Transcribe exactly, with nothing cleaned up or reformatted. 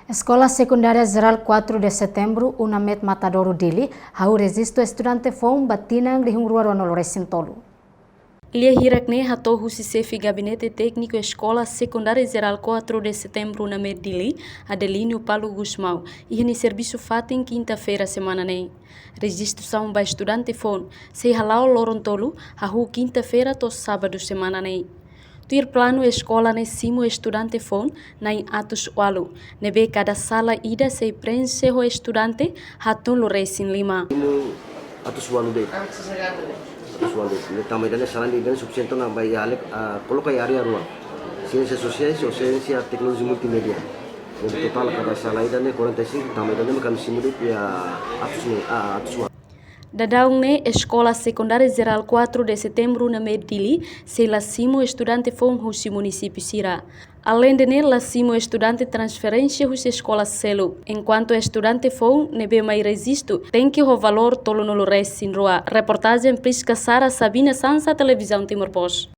Eskola Sekundária Jerál quatro de Setembro, UNAMED Matadouro, Dili, hahú rejistu estudante foun ba tinan rihun rua rua nulu resin tolu. Lia hirak ne'e hato'o husi Xefe Gabinete Tékniku Eskola Sekundária Jerál quatro de Setembro, UNAMED, Dili, Adelino Paulo Gusmão, iha nia servisu fatin, kinta-feira semana ne'e. Rejistrasaun ba estudante foun sei hala'o loron tolu, hahú kinta-feira to'o sábadu semana ne'e. Tuir planu, eskola ne'e simu estudante foun na'in atus ualu, ne'ebé kada sala ida sei preenxe ho estudante haatnulu resin lima. Simu atus ualu de'it. Atus ualu de'it. Ne'e tanba ida-ne'e sala ida-ne'e sufisiente ona ba iha alek, ah, koloka iha área rua. Siénsia Sosiál ho Siénsia Teknolojia Multimédia. Ne'e totál kada sala ida-ne'e quarenta e cinco, tanba ida-ne'e mak ami simu de'it iha atus ne'e, ah, atus ualu. Daudaun ne'e, Eskola Sekundária Jerál quatro de Setembro, UNAMED, Dili, sei la simu estudante foun husi munisípiu sira. Aleinde ne'e, la simu estudante transferénsia husi eskola seluk. Enkuantu estudante foun ne'ebé mai rejistu, tenke ho valór tolunulu resin rua. Reportajen Prisca Sara, Sabina Sansa, Televizaun Timor Post.